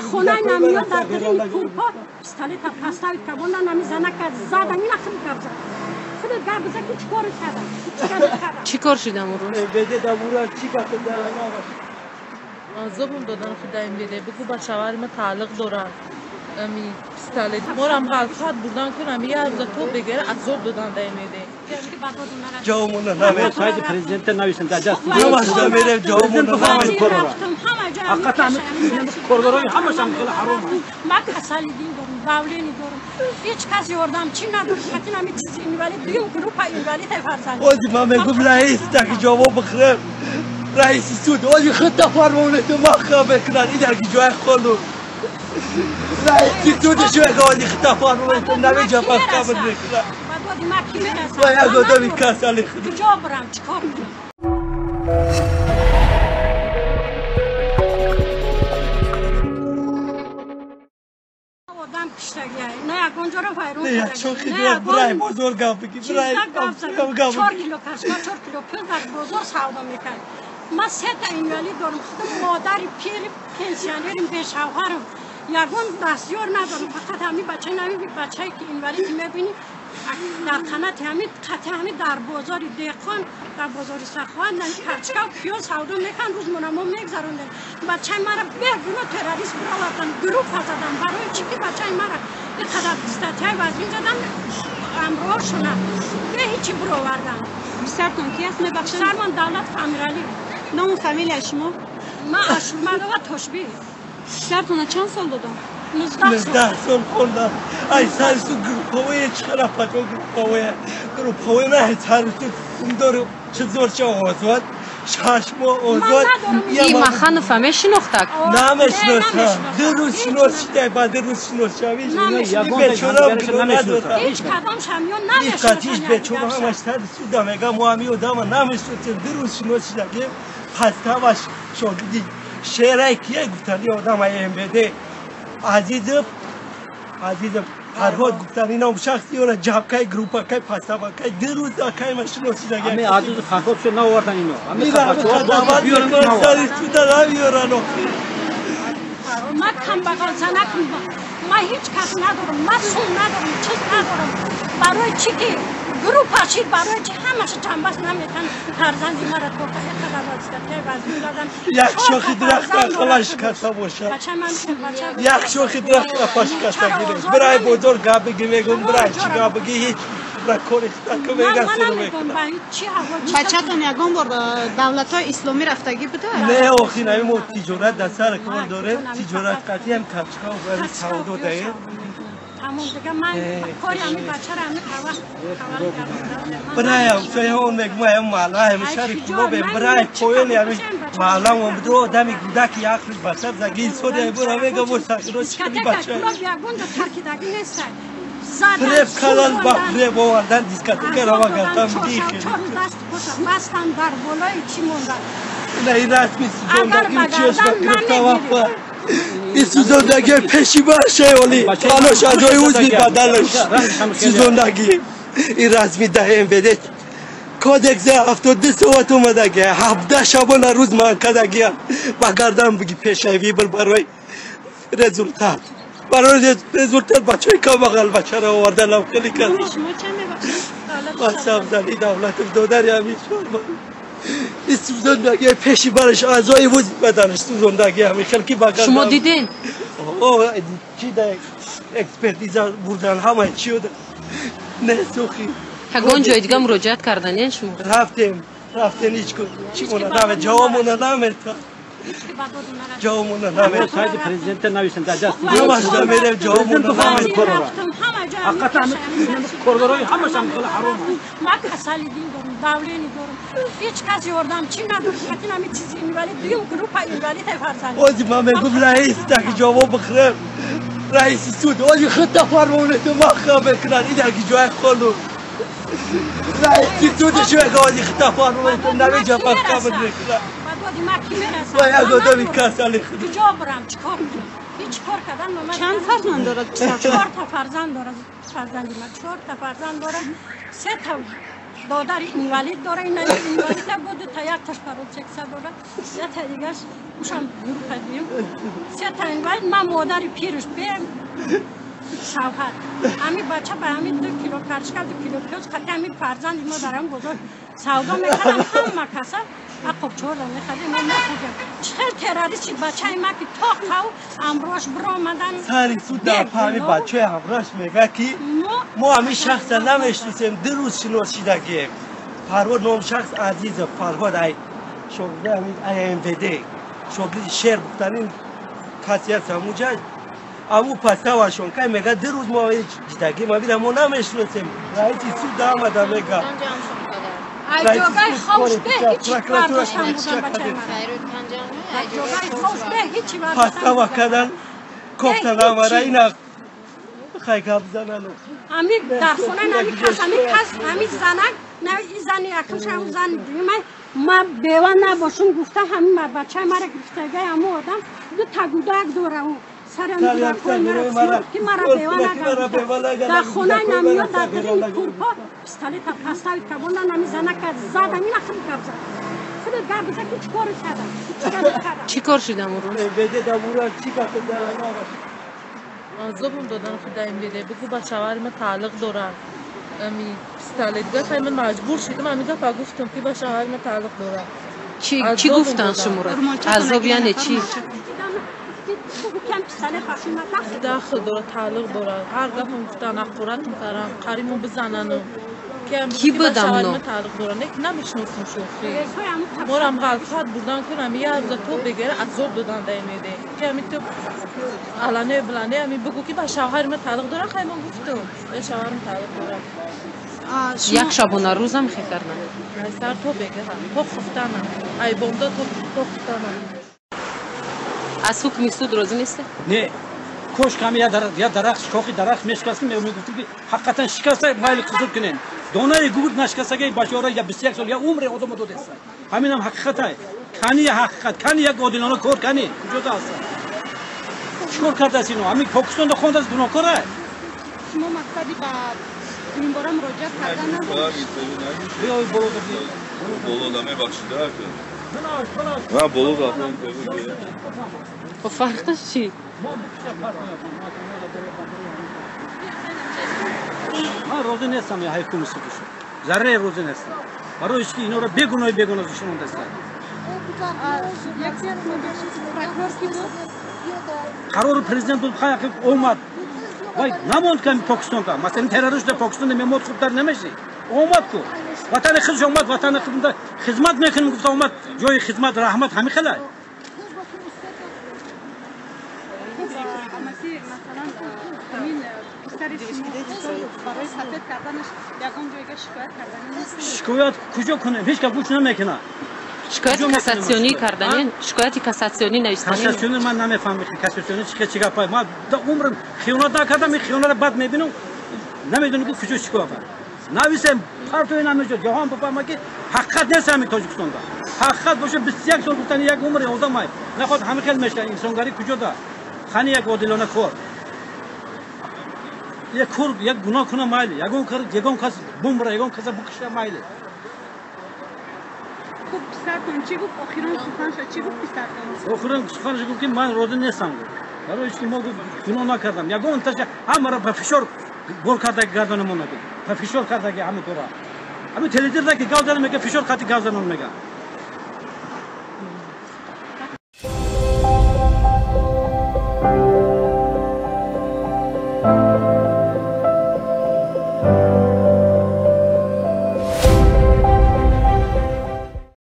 Дар хонаи намиё дар дарини курпа пистолета поставит кабонда нами занака задан. Ина худ гап зад. Худ гап зад ки чӣ кор кардам? Чӣ кор шудам он рӯз? Азобам додан худо МВД. Бигӯ ба шавҳари ман тааллуқ дорад. Ами пистолет. Морам ғалфат бурдан кунам як рӯза то бегара азоб додан дар МВД. Ҷавобмона намедиҳам. Сайти президента нависем дар даст. Намедиҳам ҷавобмона намедиҳам. Ҳақиқатан коргарои ҳамашам хеле ҳаром. Ман касали дин дорам, давление дорам. Ҳеҷ кас ёрдамчӣ надорам. Хатин ҳамин чизи инвалид, дуюм группа инвалид фарзанд. Ози ман мегӯм раис таки ҷавоб бихӯрем. Раиси суд ози худта фармонето махка мекунад. Ин дар ҷои холу. Раиси судш мега ози худта фармонето намеҷа махка мекунад. Ва як одами касали худ. Куҷо бурам? Чӣ кор кунам? Одам киштагиай. На ягон ҷоро вайрон кардагӣ. На ягон брай бозор гап бигӣ. Брай 4 кило кашка, 4 кило пул дар бозор савдо мекард. Ман сета инвалид дорам. Худам модари пири пенсионерим, бешавҳарам. Ягон дастёр надорам. Фақат ҳамин бачаи нави бачае ки инвалид мебинӣ дар қанати ҳамин қатъи ҳамин дар бозори деҳқон, дар бозори Саховат карчка пиёз савдо мекард. Рӯзмона мо мегзарондем. Бачаи мара бегуноҳ террорист буровардан, группа задан. Барои чӣ ки бачаи мара ин қадар статьяи вазмин задан, амроҳшона бе ҳичи буровардан. Писартон ки аст мебахшед? Писармон Давлат Амиралӣ. Ному фамилияи шумо? Ман Ашурмадова Тошбӣ. Писартона чанд сол додам? 19 сол хондам. Ай сарсу групповое чӣ пачо групповое. Групповое на сарсу умдор чизорча озод. 6 моҳ озод. И Маханова мешинохтак? Намешинохтам. Ду рӯз шинос шидай, ба ду рӯз шинос шавӣ. Бечорам надорам. Ҳеҷ кадом шамиён намешиносанд. Ҳеҷ бечора ҳамаш сарсу да мега мо ҳами одама намешиносем. Ду рӯз шинос шидагем. Паставаш шогирди шерай кия гуфтани одама МВД. Азизов, Азизов, Фарҳод гуфтан инам шахси ёра ҷабкай группакай паставакай ду рӯз акай ма шиносидаги. Ами Азизов Фарҳод шо наовардан ино. Ами сари суда намеёран охир. Ман камбағал занакам, ман ҳеҷ кас надорам, ман сум надорам, чиз надорам. Барои чӣ ки группа шид, барои чӣ ҳамаша ҷанбаст наметан фарзанди мара то қадар статьяи вазмин задан. Як шохи дарахт ақала шикаста бошад. Як шохи дарахт апа шикаста гирем. Брай бозор гап бигӣ мегӯм, брай чӣ гап бигӣ ҳеҷ бра кори худак мега суру мекунад. Бачатон ягон бор давлатҳои исломӣ рафтагӣ буда? Не, охир ҳамин мо тиҷорат дар сари кор дорем. Тиҷорат қатъиам капчка савдо даем. Тамом дига ман кори ҳамин бачаро ҳамин вақт ҳавала кардам. Брай ҳамсояҳон мегӯм ҳам маҳалла ҳам шаҳри Кулобем брай поёни ҳамин маҳалла омадро одами гудаки як рӯз ба сар заги инсони бура мега мо сахиро чӣ бача. Кулоб ягон ҷо таркидагӣ нестай. Фиреб кардан ба фиреб овардан дискотека рава гардам дихе. Чор даст поша бастан дар болои чӣ мондан. Ина ин расми сӯзондагӣ чиёш ба гирифта вафа. Ин сӯзондагӣ пеши башай оли. Балош аҷои узви бадалаш. Сӯзондагӣ. Ин расми да МВД. Кодекс 72 соат омадагӣ. 17 шабона рӯз ман кардагиам. Ба гардан биги пешаи вибр барои результат. Барои результат бачаи камбағал бачаро оварданам хеле кард. Шумо чанд мебахшед? Ман Сабзали Давлатов додари ҳамин шумо. Ин сӯзондагӣ пеши бараш аъзои вузди баданаш сӯзондагӣ ҳамин хел ки ба гардан. Шумо дидем? Чи да экспертиза бурдан ҳамаи чиё не сухи. Ягон ҷои дига муроҷиат карданен шумо? Рафтем, рафтем ҳеҷ чӣ мона наме ҷавобмона намета. Ҷавобмона намета. Сайти президента нависем дар даст. Намедиҳам ҷавобмона намедиҳам. Ҳақиқатан коргарои ҳамашам хеле ҳаром. Ман касали дин дорам, давление дорам. Ҳеҷ кас ёрдамчӣ надорам. Хатин ҳамин чизи инвалид, дуюм группа инвалид фарзанд. Ози ман мегӯм раис таки ҷавоб бихӯрем. Раиси суд ози худта фармонето махка мекунад. Ин дар ҷои холу. Раиси судш мега ози худта фармонето намеҷа махка мекунад. Ва як одами касали худ. Куҷо бурам? Чӣ кор кунам? Ҳеҷ кор кардан номад. Чанд фарзанд дорад писар? 4 та фарзанд дорад фарзанди ман. 4 та фарзанд дорад. 3 та Додари инвалид дора, ин инвалида буд, та як таш паролчекса дора, я та дигаш ушам группа дим. Се та инвалид, ман модари пирш бем шавҳар. Ҳами бача ба ҳами 2 кило картошка, 2 кило пиёз, қати ҳами фарзанди мо дар ҳам бозор савдо мекардам, ҳама каса ақоб чорда мехадем, мо мехӯрдем. Чӣ хел террорист шид бачаи ма ки то қав амрош биромадан. Сари суд дар паҳми бачаи ҳамрош мега ки мо ҳамин шахса намешиносем, 2 рӯз шинос шидагием. Фарҳод ном шахс Азизов, Фарҳод ай шогирди ҳамин АМВД, шогирди шер гуфтанин касе аст ҳамуҷа. Аму паставашон кай мега 2 рӯз мо дидагим, амира мо намешиносем. Раиси суд омада мега. Ай ҷогаи ховш бе ҳеҷ бардоштам будам бачаи ман. Ай ҷогаи ховш бе ҳеҷ бардоштам. Пастава кардан, кофтан амара ина хай гап занану. Ами дар хона нами кас, ами кас, ами занак, на и зани якумш, ами зани дуюмай, ма бева набошум гуфта ҳами бачаи мара гирифтагай ҳаму одам ду та гудак дора ӯ. Сарам ки мара бева нагам. Дар хонаи намиё дар дарини курпо пистолета поставит кабонда нами занака задам, ина худ гап зад. Худ гап зад ки чӣ кор кардам? Чӣ кор шидам ӯ рӯз? Азобам додан худаим диде. Бигӯ ба шавҳари ман тааллуқ дорад. Ами пистолет гапай ман маҷбур шидам, ами гапа гуфтам ки ба шавҳари ман тааллуқ дорад. Чӣ гуфтан шуморо? Азоб яъне чӣ? Дахл дорад, тааллуқ дорад. Ҳар гапам гуфтан, ҳақоратм кардам, қариму бизанану. Ки будам но? Тааллуқ дорад. Не, намешиносам шӯхӣ. Морам ғалфат бурдан кунам, як рӯза то бегара азоб додан дар меде. Ки ами ту алане билане ами бигӯ ки ба шавҳари ман тааллуқ дорад, хай ман гуфтам. Ба шавҳарам тааллуқ дорад. Як шабона рӯзам хе кардан. Сар то бегара, то хуфтанам. Ай бомда то хуфтанам. Аз ҳукми суд розӣ нестед? Не. Кош ками я дарахт, шохи дарахт мешикаст, ки мегуфтем ки ҳақиқатан шикаста, майли қизил кунем. Донаи гугурд нашикастаги бачаҳоро я 21 сол, я умре одама додеста. Ҳаминам ҳақиқатай. Кани я ҳақиқат, кани як одилона кор кани, куҷода ҳаста? Чӣ кор кардааст ино? Ҳамин Покистонда хондааст, гуноҳкора? Шумо мақсади ба ин бора муроҷиат кардан надоред? Болода мебахшида. На болода фарқаш чӣ? Ман розӣ нестам я ҳукми судшо. Зарре розӣ нестам. Барои ки инора бегуноҳи бегуноҳ шунондаста. Қарори президент буд, хай омад. Вай намонд ки Покистонда. Масалан террорист дар Покистонда мемод хубтар намеши. Омад ку. Ватани худаш омад, ватани худда хизмат мекунем гуфта омад. Ҷои хизмат раҳмат ҳамин хелай. Шикоят куҷо кунем? Ҳеҷ кас гӯш намекунад. Шикояти кассатсионӣ карданин? Шикояти кассатсионӣ навистанин? Кассатсионӣ ман намефаҳмам, кассатсионӣ чӣ гапай. Ман умрам хиёнат накардам, ин хиёнатро бад мебинам, намедонам ки куҷо шикоят. Нависем, партои намешуд, ҷаҳон бифаҳмад ки ҳақиқат нест ҳамин Тоҷикистонда. Ҳақиқат боша 21 сол гуфтани як умри одамай. Нахоҳад ҳамин хел мешавад, инсонгарӣ куҷода? Хани як одилона кор. Як кор, як гуноҳ куна майли, ягон кор, ягон кас бумбра, ягон каса букиша майли. Хуб, писаратон чӣ гуфт? Охирон суханша чӣ гуфт писаратон? Охирон суханша гуфт ки ман розӣ нестам гуфт. Барои ки мо гуноҳ накардам. Ягон таша ҳамаро ба фишор бор кардаги гардонамон гуфт. Ба фишор кардаги ҳама кора. Ҳамин телевизорда ки гап занам мега фишор қати гап занам мега.